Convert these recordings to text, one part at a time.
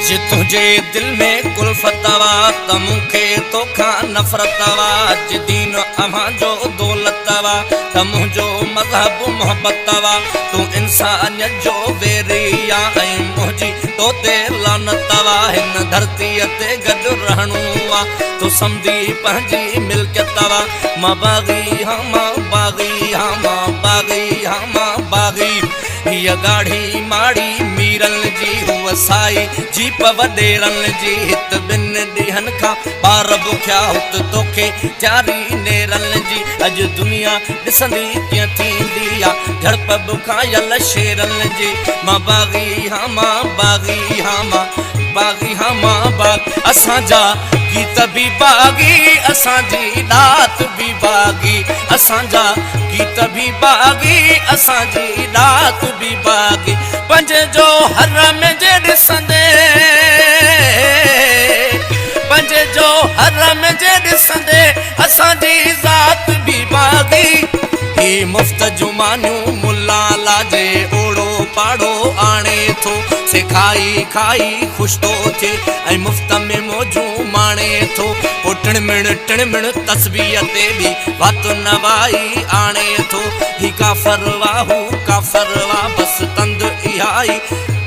जे तुंहिंजे दिलि में कुल्फत वा त मूंखे तोखां नफ़रत वा। जे दीन अव्हांजो दौलत वा त मुंहिंजो मज़हब मोहबत वा। तूं इंसानियत जो वेरी आ ऐं मुंहिंजी तो ते लानत वा। हिन धरतीअ ते गॾु रहणो आ तूं सम्झी पंहिंजी मिल्कियत वा। मां बाग़ी हां मां बाग़ी हां मां बाग़ी हां मां बाग़ी। हीअ ॻाढ़ी माड़ी मीरनि जी हूअ साई जीप वॾेरनि जी। हित ॿिनि ॾींहनि खां ॿार बुखिया हुत तोखे तयारी नेरनि जी। अॼु दुनिया ॾिसंदी कीअं थींदी आहे झड़प बुखायल शेरनि जी। मां बाग़ी हां मां बाग़ी हां मां बाग़ी हां मां बाग़। असांजा गीत बि बाग़ी असांजी ॾात बि बाग़ी। असांजा गीत बि बाग़ी असांजी ॾात बि बाग़ी। पंज जो हर में जे ॾिसंदे पंज जो हर में जे ॾिसंदे असांजी ज़ात बि बाग़ी। ही मुफ़्त जूं मानियूं मुला लाजे ओड़ो पाड़ो आणे थो। सेखाई खाई ख़ुशि थो थिए ऐं मुफ़्त में मौजूं माणे थो। पोइ टिणमिण टिणमिण तस्बीह ते बि वात नवाई आणे थो। ही काफ़र वा हू काफ़र वा बसि तंद इहा ई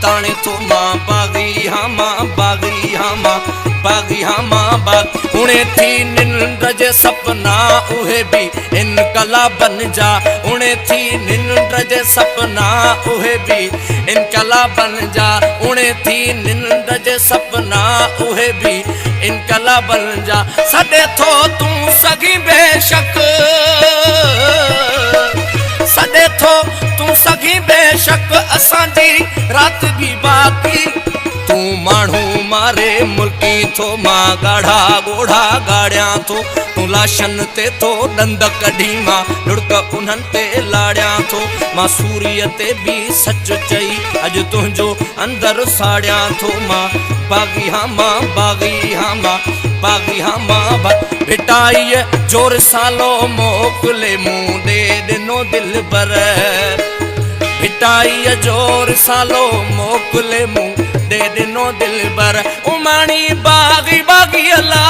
ताणे थो। मां बाग़ी हां मां बाग़ी हां मां बाग़ी हां मां बाग़। उणे थी निंड जे सपना उहे बि इनकलाबनि जा। उणे थी निंड जे सपना उहे बि इनकलाबनि जा। उणे थी निंड जे सपना उहे बि इनकलाबनि जा। सॾे थो तूं सघी बेशक सॾे थो तूं सघी बेशक असांजी राति बि बाक़ी। तूं माण्हू मारे मुल्की थो मां ॻाढ़ा ॻोढ़ा ॻाड़ियां थो। तूं लाशनि ते थो ॾंद कढी मां लुड़क उन्हनि ते लाड़ियां थो। मां सूरीअ ते बि सच चई अॼु तुंहिंजो अंदरि साड़ियां थो। मां बाग़ी हां मां बाग़ी हां मां बाग़ी हां मां। भिटाईअ जो रिसालो मोकिले मूं ॾे ॾिनो दिलबर। भिटाईअ जो रिसालो मोकिले मूं ॾे ॾिनो दिलबर। उमाणी बाग़ी बाग़ी अला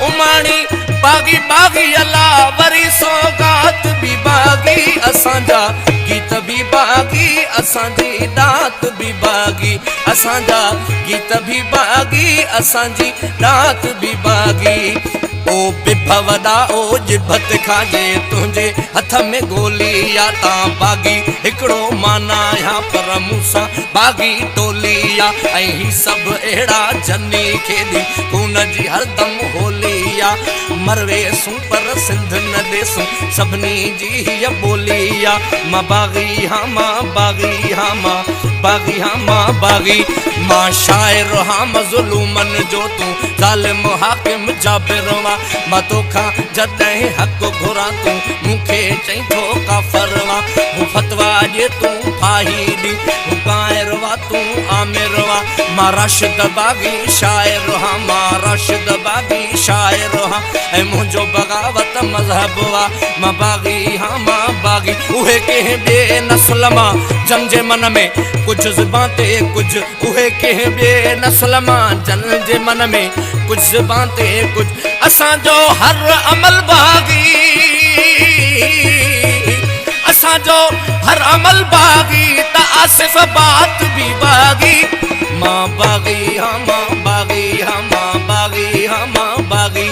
उमाणी बाग़ी बाग़ी अला वरी सौगात बि बाग़ी। असांजा गीत बि बाग़ी असांजी ॾात बि बाग़ी। असांजा गीत बि बाग़ी असांजी ॾात बि बाग़ी। ओ बिभ वॾा ओ जिभ ते खाजे तुंहिंजे हथ में गोली आ। तां बाग़ी हिकिड़ो माना आहियां पर मूंसां बाग़ी टोली आ। ऐं ही सभु अहिड़ा जनी खेॾी खून जी हरदम होली आ। मरवेसूं पर सिंध न ॾेसूं सभिनी जी हीअ ॿोली आ। मां बाग़ी हां मां बाग़ी हां मां बाग़ी हां मां बाग़ी। मां शाइर हां मज़लूमनि जो तूं ज़ालिम हाकिम जाबिर वा। मां तोखां जॾहिं हक़ घुरां तूं मूंखे चई थो काफ़र वा। हू फतवा ॾे तूं फाही ॾी हू कायर वा तूं आमिर वा। मां राशिद बाग़ी शाइर हां मां राशिद बाग़ी शाइर हां ऐं मुंहिंजो बग़ावत मज़हब वा। मां बाग़ी हां मां बाग़ी। उहे कंहिं ॿिए नस्ल मां जन जे मन में कुझु ज़ुबान ते कुझु। उहे कंहिं ॿिए नस्ल मां जन जे मन में कुझु ज़ुबान ते कुझु। असांजो हर अमल बाग़ी असांजो हर अमल बाग़ी त आसिफ़ बात बि बाग़ी। मां बाग़ी हां मां बाग़ी हां मां बाग़ी हां मां बाग़ी।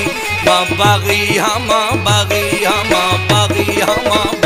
मां बाग़ी हां मां बाग़ी हां मां बाग़ी हां मां।